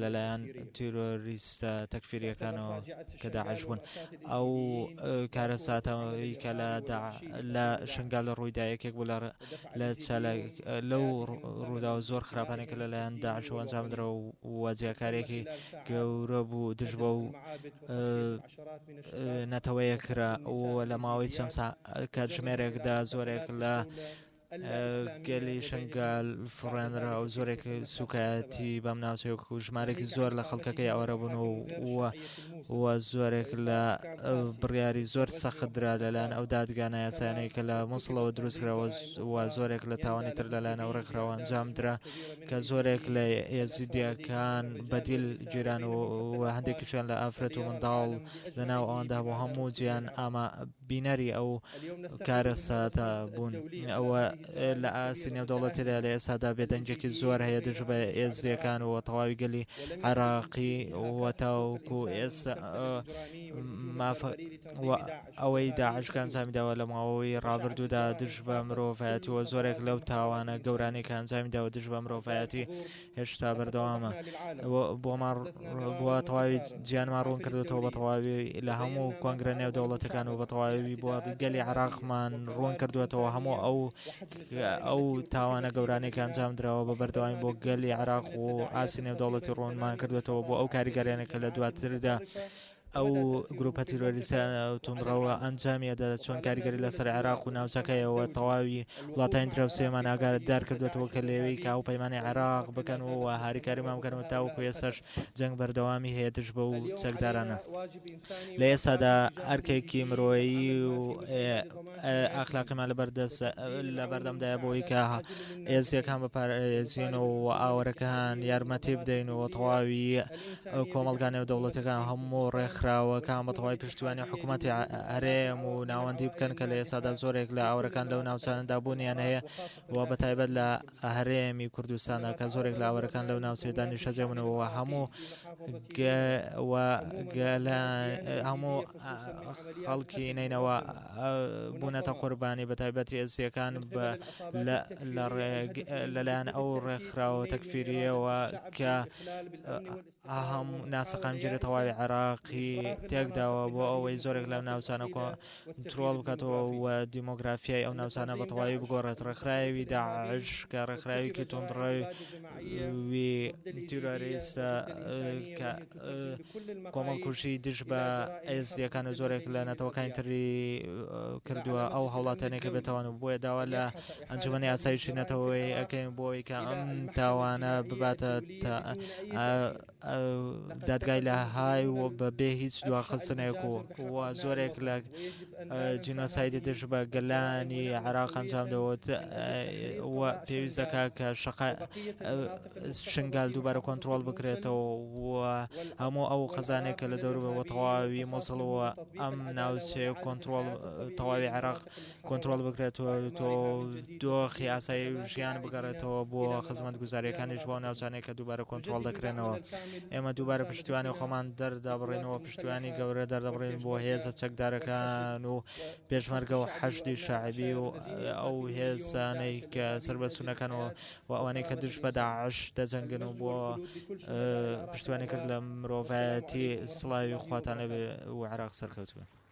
لەلایەن تیرۆریستە تەکفیریەکانەوە کە داعش بوون. ئەو کارەساتەی کە لە لە شنگال ڕوویدا یەکێک بوو لە چالاک لەو ڕووداوە زۆر خراپانەی کە لەلایەن داعشەوە ئەنجامدرا و جیاکاریەکی گەورە بوو دژ بەو نەتەوەیە کرا و لە ماوەی چەند کاتژمێرێکدا زۆرێک لە گەلی شنگال فڕێنرا و زۆرێک سوکایەتی بەم ناوچەیە و ژمارێکی زۆر لە خەڵکەکەی ئاوارە بوون و و زۆرێک لە بڕیاری زۆر سەخت درا لەلایەن ئەو دادگا نایاسایانەی کە لە موسڵەوە دروستکراوە و زۆرێک لە تاوانی تر لەلایەن ئەو ڕێکخراوە ئەنجام درا کە زۆرێک لە ئێزیدیەکان بەدیل گیران و هەندێکیشیان لە ئافرەت و منداڵ لەناو ئەواندا هەبوو هەموو جیهان ئاما بینەری ئەو کارەساتە بوون. ئەوە لە ئاستی نێودەوڵەتیدا لە ئێستادا بێدەنگیەکی زۆر هەیە دژ بە ئێزدیەکان و تەواوی گەلی عێراقی و تاوەکو ئێستا مافە و ئەوەی داعش کە ئەنجامی داوە لە ماوەی ڕابردوودا دژ بە مرۆڤایەتی و زۆرێک لەو تاوانە گەورانەی کە ئەنجامی داوە دژ بە مرۆڤایەتی هێشتا بەردەوامە بۆمان بۆ تەواوی جیانمان ڕوون کردوێتەوە بە تەواوی لە هەموو کۆنگرە نێودەوڵەتەکان و بە تەواوی بۆ گەلی عراقمان ڕوون کردوێتەوە هەموو ئەو ئەو تاوانە گەورانەی کە ئەنجام دراوە بە بەردەوامی بۆ گەلی عراق و ئاسی نێودەوڵەتی ڕوونمان کردوێتەوە بۆ ئەو کاریگەریانە کە لە دواتردا ئەو گروپە تیرۆریستە توندڕەوە ئەنجامی ئەدات چۆن کاریگەری لەسەر عێراق و ناوچەکەیەوە تەواوی وڵاتانی دراوسێمان ئاگادار کردوێتەوە کە لێوەی کە هاوپەیمانی عێراق بکەن و هاریکاریمان بکەن و تاوەکو ئێستاش جەنگ بەردەوامی هەیە دژ بەو چەکدارانە. لە ئێستادا ئەرکێکی مرۆیی و ئەخلاقیمان لەبەردەست لەبەردەمدایە بۆ ئەوەی کە ئێزدیەکان بپارێزین و ئاوارەکان یارمەتی بدەین و تەواوی کۆمەڵگا نێودەوڵەتیەکان هەموو ڕێکخراوەکان بە تەواوی پشتیوانی حکوومەتی هەرێم و ناوەندی بکەن کە لە ئێستادا زۆرێک لە ئاوارەکان لەو ناوچانەدا بوونیان هەیە و بە تایبەت لە هەرێمی کوردستاندا کە زۆرێک لە ئاوارەکان لەو ناوچەیەدا نیشتەجێ بوون و هەموو هەموو خەڵکی نەینەوا بوونەتە قوربانی بە تایبەتی ئێزدیەکان لەلایەن ئەو ڕێکخراوە تەکفیریەوە کە هەموو ناسەقامگیری تەواوی عێراقی تێکداوە بۆ ئەوەی زۆرێک لەو ناوچانە کۆنترۆڵ بکاتەوە و دیمۆگرافیای ئەو ناوچانە بە تەواوی بگۆڕێت. ڕێکخراوی داعش کە ڕێکخراوێکی توندڕەوی تیرۆریستە کە کۆمەڵکوژی دژ بە ئێزدییەکان و زۆرێک لە نەتەوەکانی تری کردووە ئەو هاوڵاتیانەی کە بێتاوان و بۆیە داوا لە ئەنجومەنی ئاسایشی نەتەوەیی ئەکەین بۆ ئەوەی کە ئەم تاوانە بباتە دادگای لاهای و بە بێ هیچ دواخستنێک و و زۆرێک لە جینۆسایدی دژ بە گەلانی عێراق ئەنجام دەوت و پێویست دەکات کە شەقا شنگال دووبارە کۆنترۆڵ بکرێتەوە و هەموو ئەو خەزانێک کە لە دەوروبەر تەواوی موسڵ و ئەم ناوچەیە کۆنترۆڵ تەواوی عێراق کۆنترۆڵ بکرێتەوە دۆخی ئاسایی و ژیان بگەڕێتەوە بۆ خزمەتگوزاریەکانیش بۆ ناوچانێک کە دووبارە کۆنترۆڵ دەکرێنەوە. ئێمە دووبارە پشتیوانی خۆمان دەردەبڕین و پشتیوانی گەورە دەردەبڕین بۆ هێزە چەکدارەکان و پێشمەرگە و حەشدی شەعبی و ئەو هێزانەی کە سەر بە سوننەکان و ئەوانەی کە دژ بە داعش دەجەنگن و بۆ پشتیوانی کرد لە مرۆڤایەتی. سڵاوی خواتان لێبێ و عێراق سەرکەوتوو بێ.